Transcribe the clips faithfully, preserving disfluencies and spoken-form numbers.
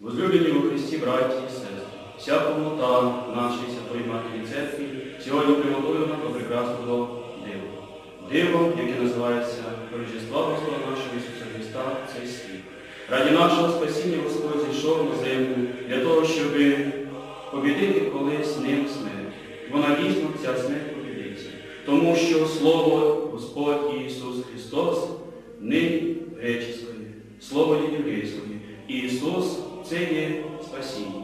Возлюблені во Христі, браті і сестри, вся повнота нашої Святої Матері Церкви сьогодні приготовлена до прекрасного дива. Диво, яке називається Рождества Господа нашого Ісуса Христа в цей світ. Ради нашого спасіння Господь зійшов на землю для того, щоб побідити колись ним смерть. Вона дійсно, ця смерть, побідиться, тому що Слово Господь Ісус Христос не греческоє, Слово є єврейськоє. Ісус — це є спасіння.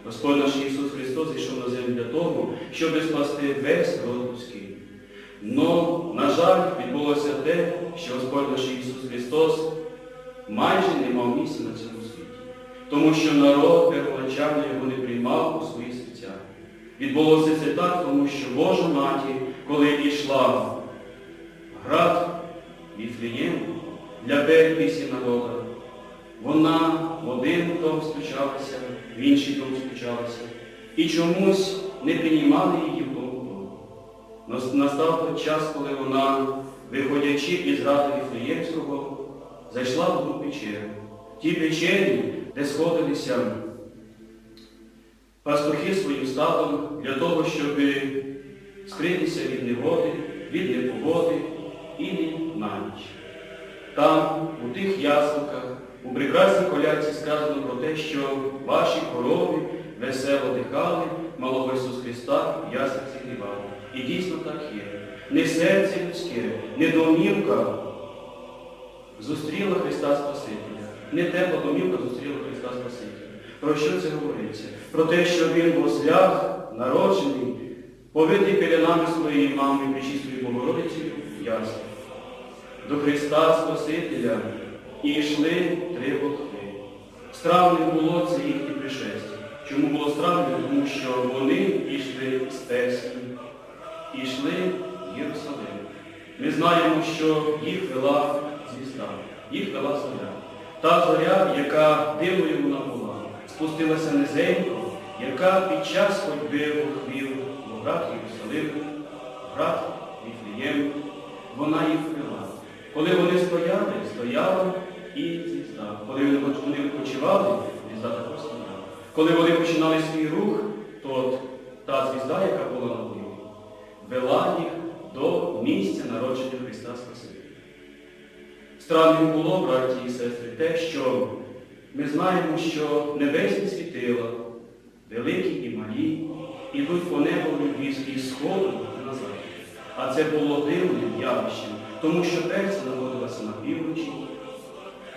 Господь наш Ісус Христос зійшов на землю для того, щоб спасти весь род людський. Но, на жаль, відбулося те, що Господь наш Ісус Христос майже не мав місця на цьому світі, тому що народ первоначально його не приймав у свої серця. Відбулося це так, тому що Божа Матір, коли йшла в град Віфлеєм для переписі народа, вона в один дом стучалася, в інший дом стучалася, і чомусь не приймали її в дом. Нас-, настав той час, коли вона, виходячи із града Віфлеємського, зайшла в одну печеру. В тій печері, де сходилися пастухи своїм стадом для того, щоб скритися від негоди, від непогоди і на ніч. Там, у тих ясликах, у прекрасній колядці сказано про те, що ваші корови весело дихали, малого Ісус Христа в яслах зігрівали. І дійсно так є. Не серце людське, не домівка зустріла Христа Спасителя, не тепла домівка зустріла Христа Спасителя. Про що це говориться? Про те, що Він возляг, народжений, повитий пеленами своєї мами Пречистою Богородицею в яслах. До Христа Спасителя і йшли три волхви. Странним було це їхнє пришестя. Чому було странним? Тому що вони йшли з Персії, йшли в Єрусалим. Ми знаємо, що їх вела звізда, їх вела зоря. Та зоря, яка дивною вона була, спустилася низенько, яка під час ходьби волхвів в град Єрусалим, в град Віфлеєм, вона їх вела. Коли вони стояли, стояла і звізда. Коли вони відпочивали, звізда також стояла. Коли вони починали свій рух, то та звізда, яка була над ними, вела їх до місця народження Христа Спасителя. Странним було, браті і сестри, те, що ми знаємо, що небесні світила, великі і малі, ідуть по небу від сходу на захід. А це було дивним явищем, тому що Персія знаходилася на півночі,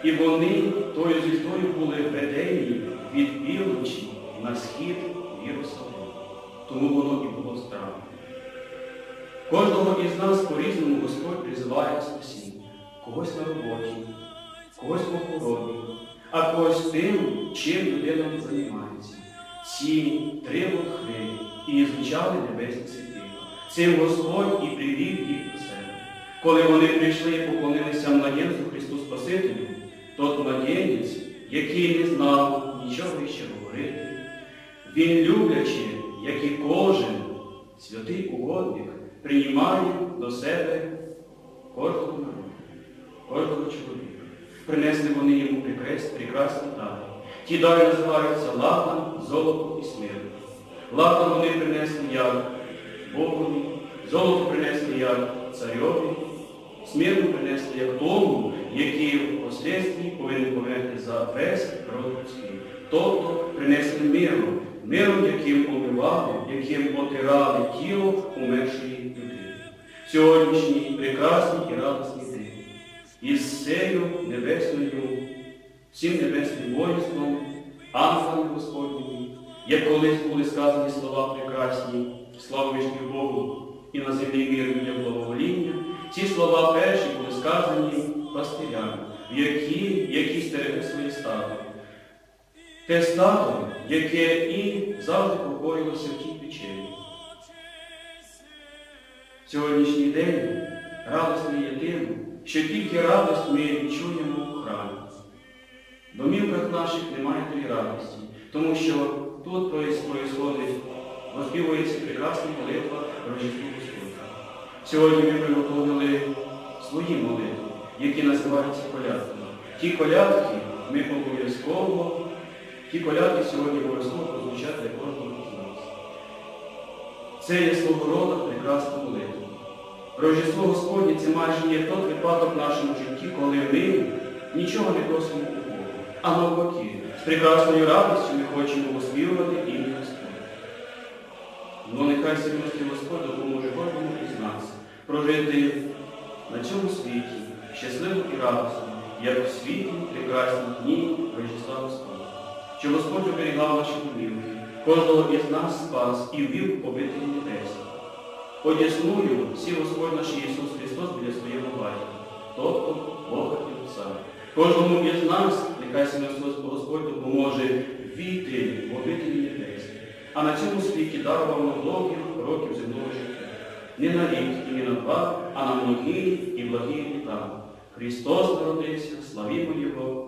і вони тою звіздою були ведені від півночі на схід в Єрусалим. Тому воно і було странним. Кожного із нас по-різному Господь призиває до спасіння. Когось на роботі, когось по хворобі, а когось тим, чим людина займається. Ці три волхви і звучали небесні світила. Цим Господь і привів їх до себе. Коли вони прийшли і поклонилися младенцю Христу Спасителю, тот младенець, який не знав нічого іще говорити, він, люблячи, як і кожен святий угодник, приймає до себе кожного народу, кожного чоловіка. Принесли вони йому прикрес-, прекрасні дари. Ті дари називаються ладан, золото і смирно. Ладан вони принесли як Богові, золото принесли як царьові, смирно принесли як тому, який впоследствії повинен померти за весь род людський. Тобто принесли миром, миром, яким омивали, яким отирали тіло умершої людини. Сьогоднішній прекрасний і радісний день із сею небесною, всім небесним воїнством, ангелами Господніми, як колись були сказані слова прекрасні: «Слава вічному Богу і на землі мир людям благовоління», ці слова перші були сказані пастирями, які, які стерегли своє стадо. Те стадо, яке і завжди покоїлося в тій печері. Сьогоднішній день радісний є тим, що тільки радість ми чуємо у храмі. В домівках наших немає тої радості, тому що тут проис-, происходить, оспівується прекрасна молитва Рождества Господня. Сьогодні ми приготовили свої молитви, які називаються колядками. Ті колядки ми обов'язково Ці коляды сьогодні обовязково прозвучать для кожного з нас. Це є свого роду прекрасна молитва. Рождество Господнє — це майже не тот випадок в нашому житті, коли ми нічого не просимо у Бога, а навпаки, з прекрасною радістю ми хочемо оспівувати ім'я Господнє. Но нехай всемогутній Господь допоможе кожному із нас прожити на цьому світі щасливо і радісно, як в світі прекрасні дні Рождества Господня. Щоб Господь оберігав наші домівки, кожного із нас спас і ввів в обителі небесні. Одіснув всі Господь наш Ісус Христос біля свого Батька, тобто Бога і Отця. Кожному із нас нехай всемогутній Господь допоможе війти в обителі небесні, а на цьому світі дарував нам довгих років земного життя. Не на рік і не на два, а на многі і благі літа. Христос народився, славімо Його,